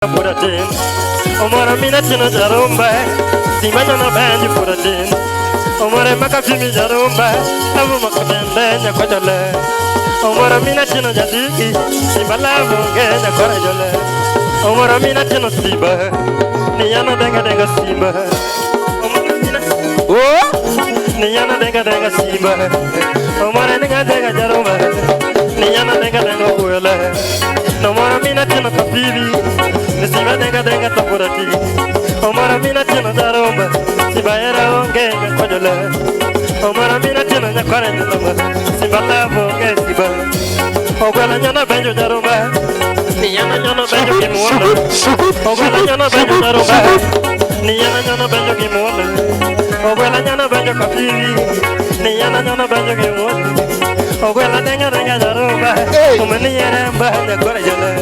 Puratin, Omora mina tino jarumba, simba nyono benji puratin. Omora makafimi jarumba, abu makotende nyakojole. Omora mina tino jadiki, simba labunge nyakorejole. Omora mina tino simba, niyana denga denga simba. Omora mina, oh, niyana denga denga simba. Omora denga denga jarumba, niyana denga denga uele. Omora mina tino kapibi. Simba denga denga tapurati, Omara mina tino jarumba, simba era onge nyakojole. Omara mina tino nyakorejole, simba labunge simba. Ogwala nyono benjo jarumba, niyana nyono benjo kimuono. Ogwala nyono benjo jarumba, niyana nyono benjo kimuono. Ogwala nyono benjo kapibi, niyana nyono benjo kimuono. Ogwala denga denga jarumba, umeni yeremba nyakorejole.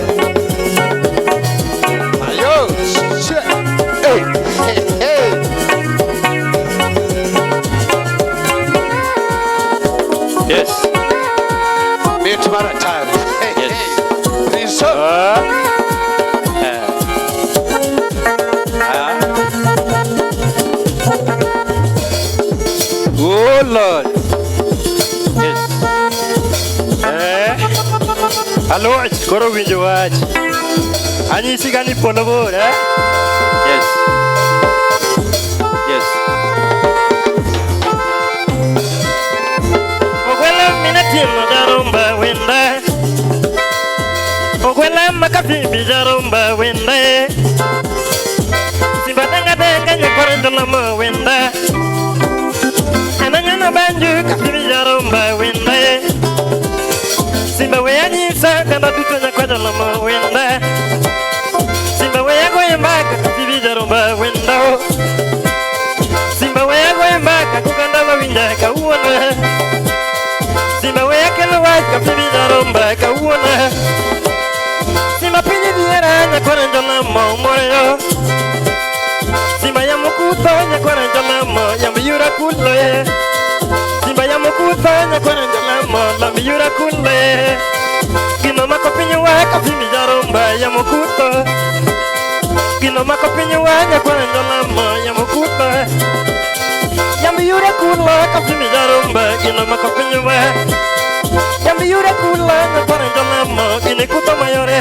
Yo, shit. Hey, hey, hey. Yes. Meet time. Hey, yes. Hey. Please, sir. Oh, Lord. Yes. Hello, it's Goro Winjawaj. Anyisi gani polo bor, eh? Yes. Yes. Ogwela mina tino jarumba wenda. Ogwela makafibi jarumba wenda. Simba denga denga nyakorendo lamo wenda. Ananya na banju kafibi jarumba wenda. Simba we anyisa kanda duto nyakorendo lamo wenda. Simba we agoyembaka kafibi jarumba wenda. Simba we agoyembaka kukanda mawinja kauona. Simba we akelo kafibi jarumba kauona. Simba pinyi diera nyakorendo lamo moyo. Simba ya mukuto nyakorendo lamo yambiyura kulo. Simba ya mukuto nyakorendo lamo lambiyura kulo. Gino makopinyi wa kafibi jarumba ya mukuto. Gino makopinyi wa nyakorendo lamo ya mukuto. Yambiyura kulo kafibi jarumba gino makopinyi wa. Yambiyura kulo nyakorendo lamo gine kuto mayore.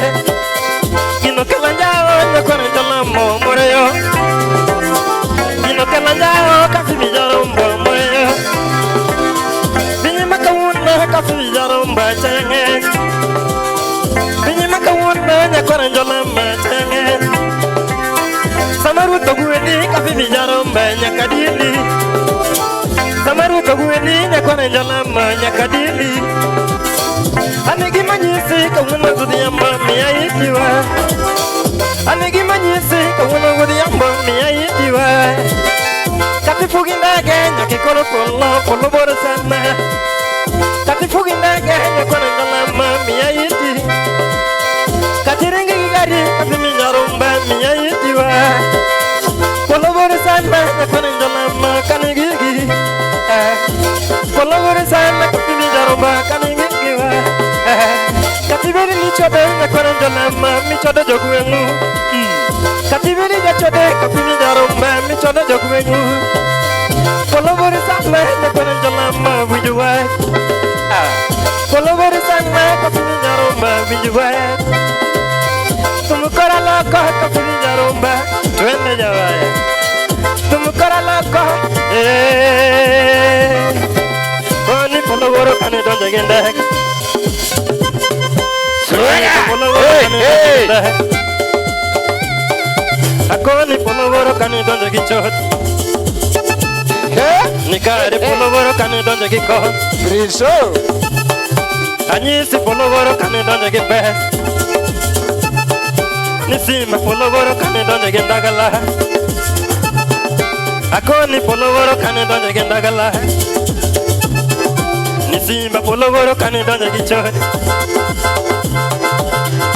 Gino kalanjao nyakorendo lamo moreyo. Gino kalanjao kafibi jarumba moreyo. Binyi makawuna kafibi jarumba chenge. Binyi makawuna nyakorendo lamo chenge. Samaru togueni kafibi jarumba nyakadili. Samaru togueni nyakorendo lamo nyakadili. Anegi manyisi kawuna gudiyamba miya itiwa. Anegi manyisi kawuna gudiyamba miya itiwa. Katifugi ndage nyakikoro polo polo boro sana. Katifugi ndage nyakorendo lamo miya iti. Katiringi gari kafibi jarumba miya itiwa. Polo boro sana nyakorendo lamo kanigigi. Polo boro sana kafibi jarumba kanigigi. Katibiri nichode nyakorendo lamo michode jogwengu. Katibiri jachode kafibi jarumba michode jogwengu. Polo boro sana nyakorendo lamo wijuwa. Polo boro sana kafibi jarumba wijuwa. Tumukora loko kafibi jarumba twende jawaya. Tumukora loko eh. Koni polo boro kane donje gende. Hey, hey. Akoni polo boro kane donje gichot. Nikare polo boro kane donje gikot. Friso. Anyisi polo boro kane donje gipes. Nisima polo boro kane donje gendagala. Akoni polo boro kane donje gendagala. Nisimba polo boro kane donje gichot.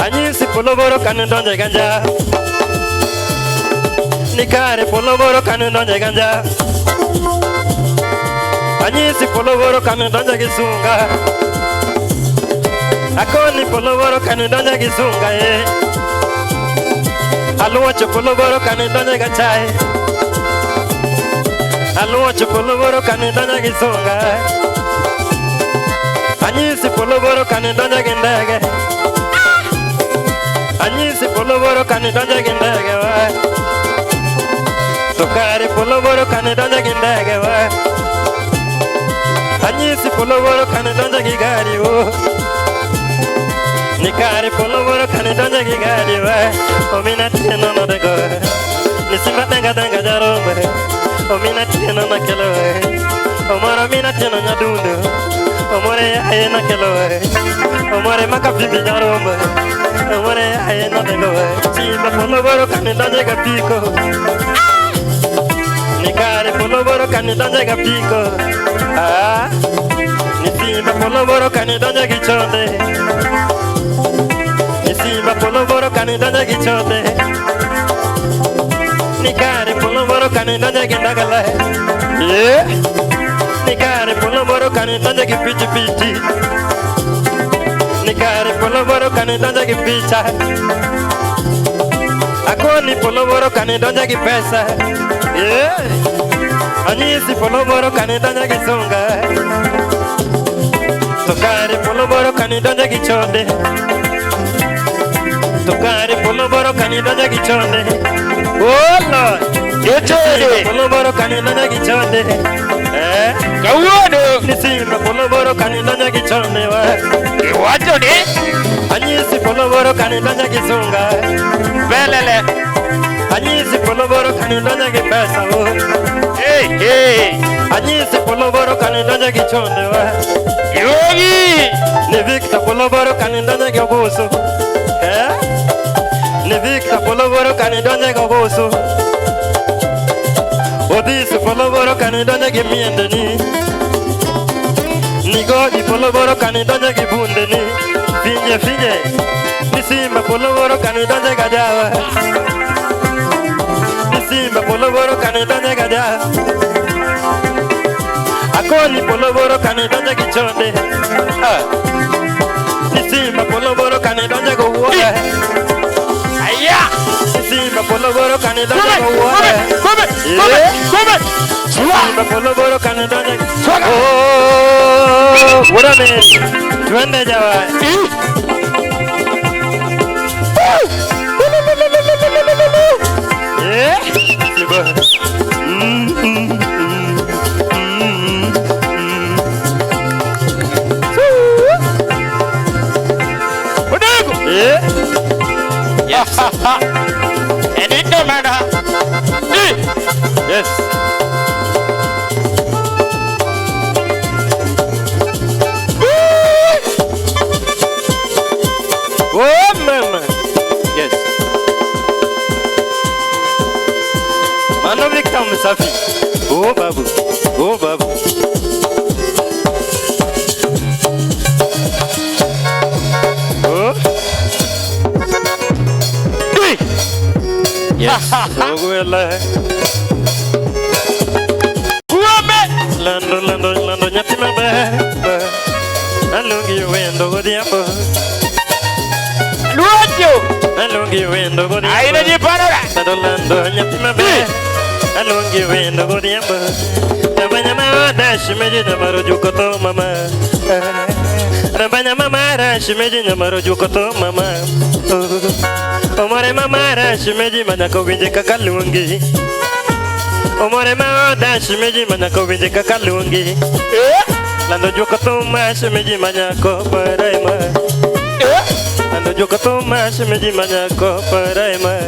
Anyisi polo boro kane donje ganja. Nikare polo boro kane donje ganja. Anyisi polo boro kane donje gisunga. Akoni polo boro kane donje gisunga eh. Aluocho polo boro kane donjo ga chai. Aluocho polo boro kane donjo gi sunga. Anyisi polo boro kane donjo gi ndege. Anyisi polo boro kane donjo gi ndege wa. To kare polo boro kane donjo gi ndege wa. Anyisi polo boro kane donjo gi gari o. Nikare polo boro kane donjo gi gari wa. Omina tieno no dego. Nisimba denga denga jarombe. Omina tieno na kelo. Omoro mina tieno nyadundo. Omore aye na kelo. Omore makafimi jarombe. Omore aye na dego. Simba polo boro kane donjo ga piko. Nikare polo boro kane donjo ga piko. Ah, nisimba polo boro kane donjo gi chonde. Nisimba polo boro kane donjo gi chonde. Nikare polo boro kane donjo gi ndagala. Yeah. Nikare polo boro kane donjo gi piti piti. Nikare polo boro kane donjo gi picha. Akoni polo boro kane donjo gi pesa. Yeah. Anyisi polo boro kane donjo gi sunga. Tokare polo boro kane donjo gi chonde. Tokare polo boro kane donjo gi chonde. Oh Lord. Yochode. Polo boro kane donjo gi chonde. Eh? Kawuono. Nisimba polo boro kane donjo gi chonde wa. Iwacho ni? Anyisi polo boro kane donjo gi sunga. Belele. Anyisi polo boro kane donjo gi pesa o. Hey, hey. Anyisi polo boro kane donjo gi chonde wa. Yogi. Ni Victor polo boro kane donjo gi obuso. Eh? Ni Victor polo boro kane donjo gi obuso. Odisi polo boro kane donjo gi miende ni. Ni Godi polo boro kane donjo gi bunde ni. Finje finje. Ni Simba polo boro kane donjo ga jawa. Ni Simba polo boro kane donjo ga jawa. Akoni polo boro kane donjo gi chonde. Ah. Ni Simba polo boro kane donjo go wuoye. Aya. Ni Simba polo boro kane donjo go wuoye. Come, come, come. Simba polo boro kane donjo. Oh, what a man. Twende jawa. Yeah. Simba. Yeah. Yes. And it no matter. Yes. Oh, mama. Yes. Mano Victor Msafi. Oh, babu. Oh, babu. Oh. Yes. Ogwela. Lando lando lando nyathi maber. Alungi wendo godhiambo. Luocho. Alungi wendo godhiambo. Aina ji panora. Lando lando nyathi maber. Alungi wendo godhiambo. Rabanya mama shimeji nyamaro jukoto mama. Rabanya mama shimeji nyamaro jukoto mama. Omore mama shimeji manyako winje kaka luongi. Omore mama shimeji manyako winje kaka luongi. Lando jukoto ma shimeji manyako paraima. Lando jukoto ma shimeji manyako paraima.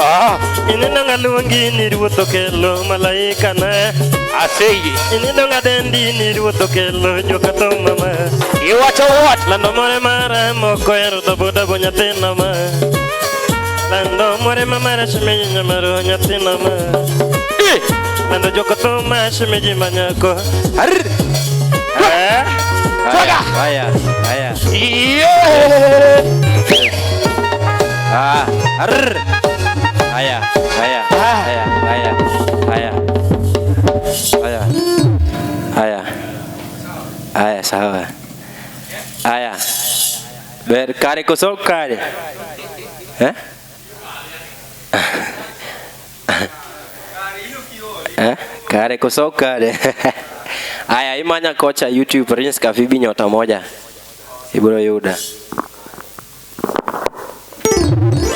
Ah, ineno ngaluongi ni ruoth okelo malaika na. Aseyi. Ineno ngadendi ni ruoth okelo jukoto mama. Iwacho what? Lando more mara moko ero dabo dabo nyathina ma. Lando more mama shimeji nyamaro nyathina ma. Lando jukoto ma shimeji manyako. Arr. Eh? Toga. Haya, haya. Yeah. Ah, arr. Haya, haya, haya, haya, haya. Haya. Haya. Haya, sawa. Haya. Ber kare koso kare. Eh? Eh? Kare koso kare. Aya imanya kocha YouTube Prince Kafibi nyota moja. Ibiro yuda.